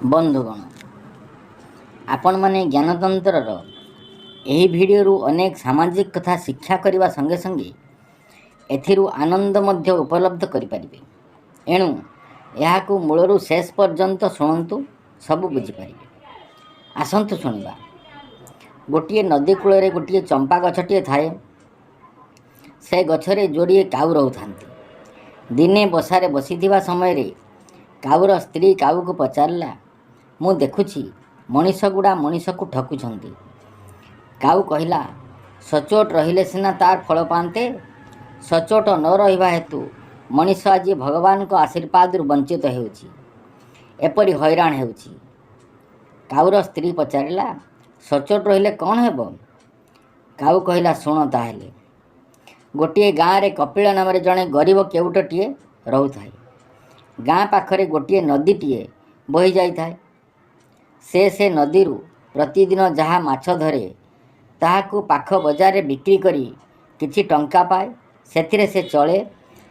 ବନ୍ଧୁଗଣ, ଆପଣମାନେ ଜ୍ଞାନତନ୍ତ୍ରର ଏହି ଭିଡ଼ିଓରୁ ଅନେକ ସାମାଜିକ କଥା ଶିକ୍ଷା କରିବା ସଙ୍ଗେ ସଙ୍ଗେ ଏଥିରୁ ଆନନ୍ଦ ମଧ୍ୟ ଉପଲବ୍ଧ କରିପାରିବେ। ଏଣୁ ଏହାକୁ ମୂଳରୁ ଶେଷ ପର୍ଯ୍ୟନ୍ତ ଶୁଣନ୍ତୁ, ସବୁ ବୁଝିପାରିବେ। ଆସନ୍ତୁ ଶୁଣିବା। ଗୋଟିଏ ନଦୀ କୂଳରେ ଗୋଟିଏ ଚମ୍ପା ଗଛଟିଏ ଥାଏ। ସେ ଗଛରେ ଯୋଡ଼ିଏ କାଉ ରହୁଥାନ୍ତି। ଦିନେ ବସାରେ ବସିଥିବା ସମୟରେ କାଉର ସ୍ତ୍ରୀ କାଉକୁ ପଚାରିଲା, ମୁଁ ଦେଖୁଛି ମଣିଷଗୁଡ଼ା ମଣିଷକୁ ଠକୁଛନ୍ତି। କାଉ କହିଲା, ସଚୋଟ ରହିଲେ ସିନା ତାର ଫଳ ପାଆନ୍ତେ। ସଚୋଟ ନ ରହିବା ହେତୁ ମଣିଷ ଆଜି ଭଗବାନଙ୍କ ଆଶୀର୍ବାଦରୁ ବଞ୍ଚିତ ହେଉଛି, ଏପରି ହଇରାଣ ହେଉଛି। କାଉର ସ୍ତ୍ରୀ ପଚାରିଲା, ସଚୋଟ ରହିଲେ କ'ଣ ହେବ? କାଉ କହିଲା, ଶୁଣ ତାହେଲେ। ଗୋଟିଏ ଗାଁରେ କପିଳ ନାମରେ ଜଣେ ଗରିବ କେଉଟଟିଏ ରହୁଥାଏ। ଗାଁ ପାଖରେ ଗୋଟିଏ ନଦୀଟିଏ ବହି ଯାଇଥାଏ। ସେ ସେ ନଦୀରୁ ପ୍ରତିଦିନ ଯାହା ମାଛ ଧରେ, ତାହାକୁ ପାଖ ବଜାରରେ ବିକ୍ରି କରି କିଛି ଟଙ୍କା ପାଏ। ସେଥିରେ ସେ ଚଳେ,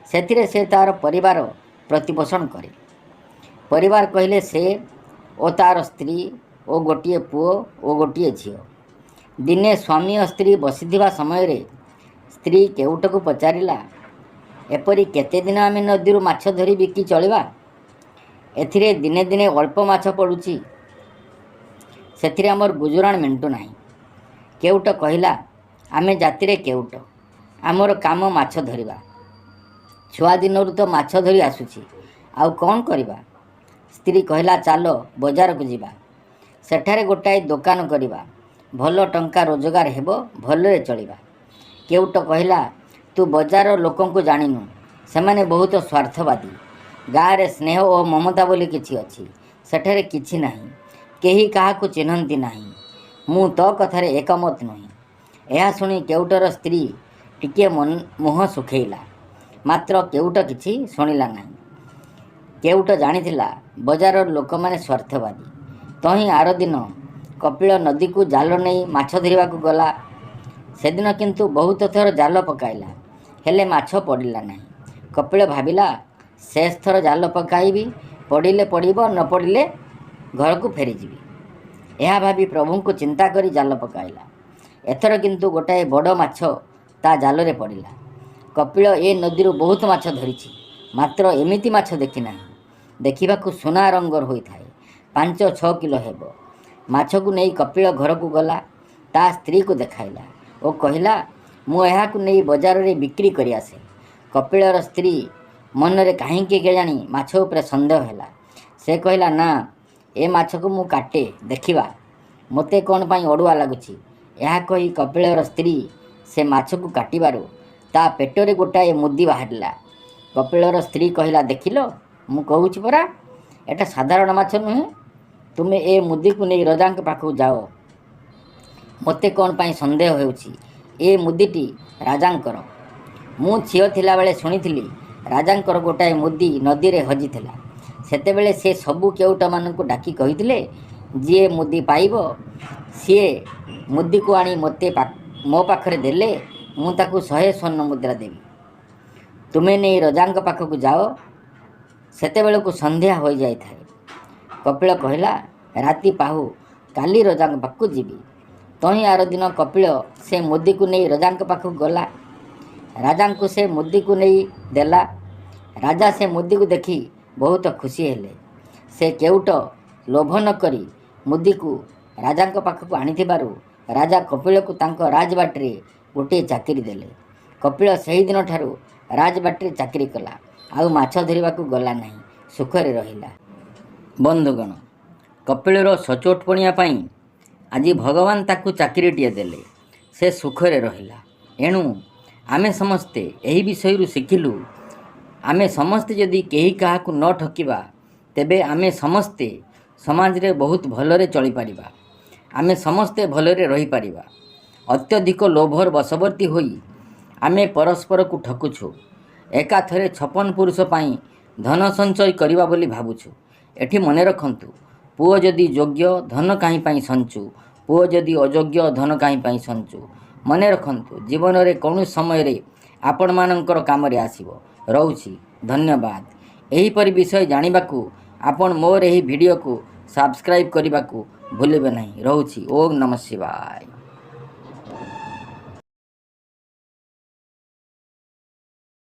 ସେଥିରେ ସେ ତା'ର ପରିବାର ପ୍ରତିପୋଷଣ କରେ। ପରିବାର କହିଲେ ସେ ଓ ତା'ର ସ୍ତ୍ରୀ ଓ ଗୋଟିଏ ପୁଅ ଓ ଗୋଟିଏ ଝିଅ। ଦିନେ ସ୍ୱାମୀ ଓ ସ୍ତ୍ରୀ ବସିଥିବା ସମୟରେ ସ୍ତ୍ରୀ କେଉଟକୁ ପଚାରିଲା, ଏପରି କେତେଦିନ ଆମେ ନଦୀରୁ ମାଛ ଧରି ବିକି ଚଳିବା? ଏଥିରେ ଦିନେ ଦିନେ ଅଳ୍ପ ମାଛ ପଡ଼ୁଛି, ସେଥିରେ ଆମର ଗୁଜୁରାଣ ମେଣ୍ଟୁ ନାହିଁ। କେଉଟ କହିଲା, ଆମେ ଜାତିରେ କେଉଟ, ଆମର କାମ ମାଛ ଧରିବା। ଛୁଆ ଦିନରୁ ତ ମାଛ ଧରି ଆସୁଛି, ଆଉ କ'ଣ କରିବା? ସ୍ତ୍ରୀ କହିଲା, ଚାଲ ବଜାରକୁ ଯିବା, ସେଠାରେ ଗୋଟାଏ ଦୋକାନ କରିବା, ଭଲ ଟଙ୍କା ରୋଜଗାର ହେବ, ଭଲରେ ଚଳିବା। କେଉଟ କହିଲା, ତୁ ବଜାର ଲୋକଙ୍କୁ ଜାଣିନୁ, ସେମାନେ ବହୁତ ସ୍ୱାର୍ଥବାଦୀ। ଗାଁରେ ସ୍ନେହ ଓ ମମତା ବୋଲି କିଛି ଅଛି, ସେଠାରେ କିଛି ନାହିଁ। କେହି କାହାକୁ ଚିହ୍ନନ୍ତି ନାହିଁ। ମୁଁ ତୋ କଥାରେ ଏକମତ ନୁହେଁ। ଏହା ଶୁଣି କେଉଟର ସ୍ତ୍ରୀ ଟିକିଏ ମୁହଁ ଶୁଖେଇଲା, ମାତ୍ର କେଉଟ କିଛି ଶୁଣିଲା ନାହିଁ। କେଉଟ ଜାଣିଥିଲା ବଜାରର ଲୋକମାନେ ସ୍ୱାର୍ଥବାଦୀ। ତହିଁ ଆରଦିନ କପିଳ ନଦୀକୁ ଜାଲ ନେଇ ମାଛ ଧରିବାକୁ ଗଲା। ସେଦିନ କିନ୍ତୁ ବହୁତ ଥର ଜାଲ ପକାଇଲା, ହେଲେ ମାଛ ପଡ଼ିଲା ନାହିଁ। କପିଳ ଭାବିଲା, ଶେଷ ଥର ଜାଲ ପକାଇବି, ପଡ଼ିଲେ ପଡ଼ିବ, ନ ପଡ଼ିଲେ ଘରକୁ ଫେରିଯିବି। ଏହା ଭାବି ପ୍ରଭୁଙ୍କୁ ଚିନ୍ତା କରି ଜାଲ ପକାଇଲା। ଏଥର କିନ୍ତୁ ଗୋଟାଏ ବଡ଼ ମାଛ ତା ଜାଲରେ ପଡ଼ିଲା। କପିଳ ଏ ନଦୀରୁ ବହୁତ ମାଛ ଧରିଛି, ମାତ୍ର ଏମିତି ମାଛ ଦେଖିନାହିଁ। ଦେଖିବାକୁ ସୁନା ରଙ୍ଗର ହୋଇଥାଏ, 5-6 କିଲୋ ହେବ। ମାଛକୁ ନେଇ କପିଳ ଘରକୁ ଗଲା, ତା ସ୍ତ୍ରୀକୁ ଦେଖାଇଲା ଓ କହିଲା, ମୁଁ ଏହାକୁ ନେଇ ବଜାରରେ ବିକ୍ରି କରି ଆସେ। କପିଳର ସ୍ତ୍ରୀ ମନରେ କାହିଁକି କେଜାଣି ମାଛ ଉପରେ ସନ୍ଦେହ ହେଲା। ସେ କହିଲା, ନା, ଏ ମାଛକୁ ମୁଁ କାଟେ, ଦେଖିବା, ମୋତେ କ'ଣ ପାଇଁ ଅଡ଼ୁଆ ଲାଗୁଛି। ଏହା କହି କପିଳର ସ୍ତ୍ରୀ ସେ ମାଛକୁ କାଟିବାରୁ ତା ପେଟରେ ଗୋଟାଏ ମୁଦି ବାହାରିଲା। କପିଳର ସ୍ତ୍ରୀ କହିଲା, ଦେଖିଲ, ମୁଁ କହୁଛି ପରା, ଏଟା ସାଧାରଣ ମାଛ ନୁହେଁ। ତୁମେ ଏ ମୁଦିକୁ ନେଇ ରଜାଙ୍କ ପାଖକୁ ଯାଅ। ମୋତେ କ'ଣ ପାଇଁ ସନ୍ଦେହ ହେଉଛି, ଏ ମୁଦିଟି ରାଜାଙ୍କର। ମୁଁ ଝିଅ ଥିଲାବେଳେ ଶୁଣିଥିଲି, ରାଜାଙ୍କର ଗୋଟାଏ ମୁଦି ନଦୀରେ ହଜିଥିଲା। ସେତେବେଳେ ସେ ସବୁ କେଉଟମାନଙ୍କୁ ଡାକି କହିଥିଲେ, ଯିଏ ମୁଦି ପାଇବ ସିଏ ମୁଦିକୁ ଆଣି ମୋତେ ମୋ ପାଖରେ ଦେଲେ ମୁଁ ତାକୁ 100 ସ୍ୱର୍ଣ୍ଣ ମୁଦ୍ରା ଦେବି। ତୁମେ ନେଇ ରଜାଙ୍କ ପାଖକୁ ଯାଅ। ସେତେବେଳକୁ ସନ୍ଧ୍ୟା ହୋଇଯାଇଥାଏ। କପିଳ କହିଲା, ରାତି ପାହୁ, କାଲି ରଜାଙ୍କ ପାଖକୁ ଯିବି। ତହିଁ ଆରଦିନ କପିଳ ସେ ମୁଦିକୁ ନେଇ ରଜାଙ୍କ ପାଖକୁ ଗଲା। ରାଜାଙ୍କୁ ସେ ମୁଦିକୁ ନେଇ ଦେଲା। ରାଜା ସେ ମୁଦିକୁ ଦେଖି ବହୁତ ଖୁସି ହେଲେ। ସେ କେଉଟ ଲୋଭ ନ କରି ମୁଦିକୁ ରାଜାଙ୍କ ପାଖକୁ ଆଣିଥିବାରୁ ରାଜା କପିଳକୁ ତାଙ୍କ ରାଜବାଟୀରେ ଗୋଟିଏ ଚାକିରି ଦେଲେ। କପିଳ ସେହିଦିନଠାରୁ ରାଜବାଟୀରେ ଚାକିରି କଲା, ଆଉ ମାଛ ଧରିବାକୁ ଗଲା ନାହିଁ, ସୁଖରେ ରହିଲା। ବନ୍ଧୁଗଣ, କପିଳର ସଚୋଟପଣିଆ ପାଇଁ ଆଜି ଭଗବାନ ତାକୁ ଚାକିରିଟିଏ ଦେଲେ, ସେ ସୁଖରେ ରହିଲା। ଏଣୁ ଆମେ ସମସ୍ତେ ଏହି ବିଷୟରୁ ଶିଖିଲୁ, ଆମେ ସମସ୍ତେ ଯଦି କେହି କାହାକୁ ନ ଠକିବା, ତେବେ ଆମେ ସମସ୍ତେ ସମାଜରେ ବହୁତ ଭଲରେ ଚଳିପାରିବା, ଆମେ ସମସ୍ତେ ଭଲରେ ରହିପାରିବା। ଅତ୍ୟଧିକ ଲୋଭର ବଶବର୍ତ୍ତୀ ହୋଇ ଆମେ ପରସ୍ପରକୁ ଠକୁଛୁ। ଏକାଥରେ 56 ପୁରୁଷ ପାଇଁ ଧନ ସଞ୍ଚୟ କରିବା ବୋଲି ଭାବୁଛୁ। ଏଠି ମନେ ରଖନ୍ତୁ, ପୁଅ ଯଦି ଯୋଗ୍ୟ ଧନ କାହିଁ ପାଇଁ ସଞ୍ଚୁ, ପୁଅ ଯଦି ଅଯୋଗ୍ୟ ଧନ କାହିଁ ପାଇଁ ସଞ୍ଚୁ। ମନେ ରଖନ୍ତୁ, ଜୀବନରେ କୌଣସି ସମୟରେ ଆପଣମାନଙ୍କର କାମରେ ଆସିବ। ରହୁଛି, ଧନ୍ୟବାଦ। ଏହିପରି ବିଷୟ ଜାଣିବାକୁ ଆପଣ ମୋର ଏହି ଭିଡ଼ିଓକୁ ସବସ୍କ୍ରାଇବ୍ କରିବାକୁ ଭୁଲିବେ ନାହିଁ। ରହୁଛି। ଓମ୍ ନମଃ ଶିବାୟ।